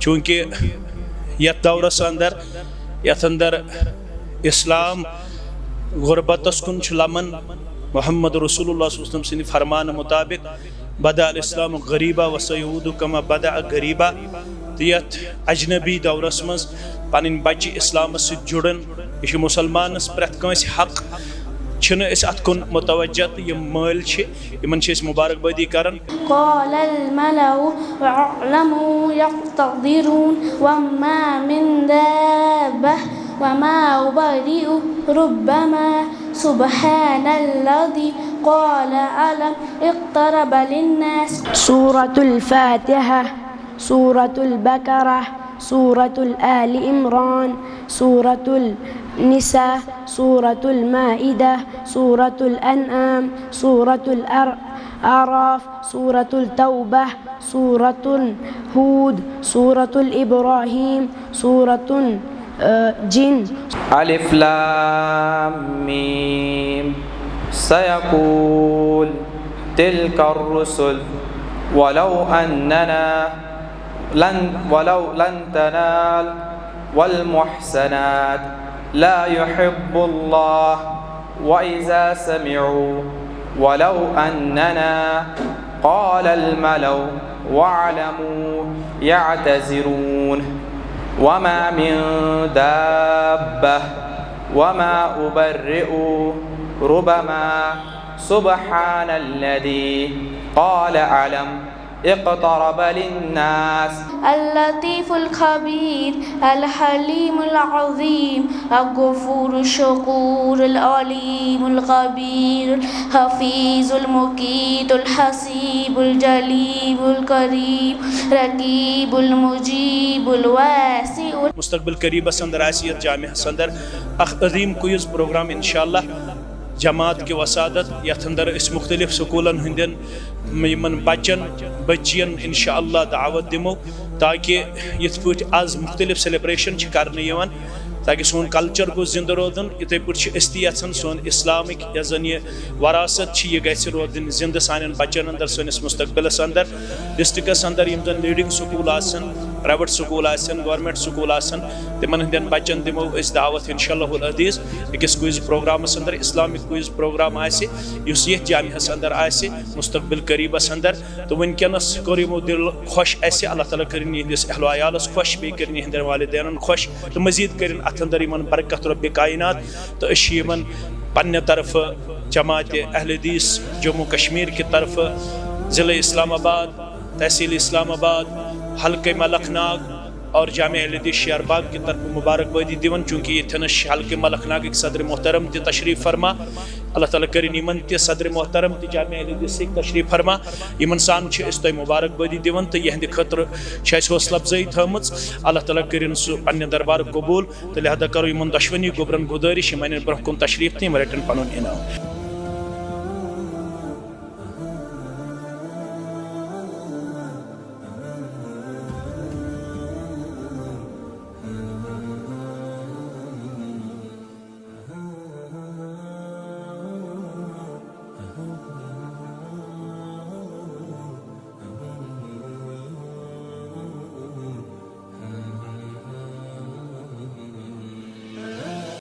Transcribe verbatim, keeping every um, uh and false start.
چونکہ یتھ دورس اندر، یتھ اندر اسلام غربتس کُن چھُ لمان، محمد رسول اللہ صلی اللہ علیہ وسلم سٕنٛدِ فرمانہٕ مطابق، "بدأ الاسلام غریبا وسیعود کما بدأ غریبا"، تہٕ یتھ اجنبی دورس منٛز پنٕنۍ بچہِ اسلامس سۭتۍ جُڑن، یہِ چھُ مسلمانس پرٛٮ۪تھ کٲنٛسہِ حق، چھِنہٕ أسۍ اتھ کُن متوجہ، تہٕ یِم مٲلۍ چھِ، یِمن چھِ أسۍ مبارکبٲدی کران۔ قال الملأ اعلموا يقتضرون وما من دابة وما أبرئ ربما سبحان الذي قال ألم اقترب للناس. سورة الفاتحة، سورة البقرة، سورة آل عمران، سورة النساء، سورة المائدة، سورة الأنعام، سورة الأعراف، سورة التوبة، سورة هود، سورة الإبراهيم، سورة، آه، جن. الم. سيقول تلك الرسل ولو أننا لن ولو لن تنال والمحصنات لا يحب الله وإذا سمعوا ولو أننا قال الملأ واعلموا يعتذرون وما من دابة وما أبرئ ربما سبحان الذي قال ألم اقترب للناس. اللطيف الخبير، الحليم العظيم، الغفور الشكور، العليم الخبير، الحفيظ المقيت، الحسيب الجليل الكريم، رقيب المجيب، الواسع. مستقبل قریبس اندر آسہِ یتھ جامعس اندر اکھ عظیم کوئز پروگرام انشاءاللہ، جماعت کہِ وساطت، یتھ اندر أسۍ مختلف سکولن ہٕنٛدٮ۪ن یِمن بچن، بچین انشاءاللہ دعوت دِمو، تاکہ یِتھ پٲٹھۍ از مختلف سیلیبریشن چھِ کرنہٕ یِوان، تاکہ سون کلچر گوٚژھ زندٕ روزُن۔ یِتھے پٲٹھۍ چھِ أسۍ تہِ یژھان سون اسلامٕکۍ یۄس زن یہِ وراثت چھِ، یہِ گژھِ روزٕنۍ زندٕ سانٮ۪ن بچن اندر، سٲنِس مستقبلس اندر۔ ڈسٹرکٹس اندر یِم زن لیڈنگ سکول آسن، پرائیویٹ سکول آسن، گورنمنٹ سکول آسن، تِمن ہٕنٛدٮ۪ن بچن دِمو أسۍ دعوت انشاءاللہ العزیز أکِس کوئز پروگرامس اندر، اسلامک کوئز پروگرام آسہِ، یُس یتھ جامعس اندر آسہِ۔ مستقبل قریبس اندر۔ تہٕ وٕنکیٚنس کوٚر یِمو دِل خۄش اَسہِ، اللہ تعالیٰ کٔرِنۍ یِہنٛدِس اہل و عیالس خۄش، بیٚیہِ کٔرِنۍ یِہنٛدٮ۪ن والدینن خۄش، تہٕ مزید کٔرِنۍ اتھ اندر یِمن برکت رب کائنات۔ تہٕ أسۍ چھِ یِمن پننہِ طرفہٕ، جماعت اہل حدیث جموں کشمیر کہِ طرفہٕ، ضلع اسلام آباد، تحصیل اسلام آباد، حلقہ ملک ناگ اور جامعہ اہل حدیث شیار باغ کہِ طرفہٕ مبارکبادی دِوان، چونکہ ییٚتھٮ۪نس چھِ حلقہ ملک ناگٕکۍ صدر محترم تہِ تشریف فرما۔ اللہ تعالیٰ کٔرِنۍ یِمن تہِ، صدر محترم تہِ، جامعہ اہل حدیث سۭتۍ تشریف فرما۔ یِمن سان چھِ أسۍ تۄہہِ مبارکبادی دِوان تہٕ یِہنٛدِ خٲطرٕ چھِ اَسہِ حوصلہ افزٲیی تھٲومٕژ۔ اللہ تعالیٰ کٔرِنۍ سُہ پننہِ دربارُک قبول، تہٕ لہذا کرو یِمن دۄشوٕنی گوٚبرن گُزٲرِش، یِم انن برونٛہہ کُن تشریف تہٕ یِم رٹن پنُن انعام۔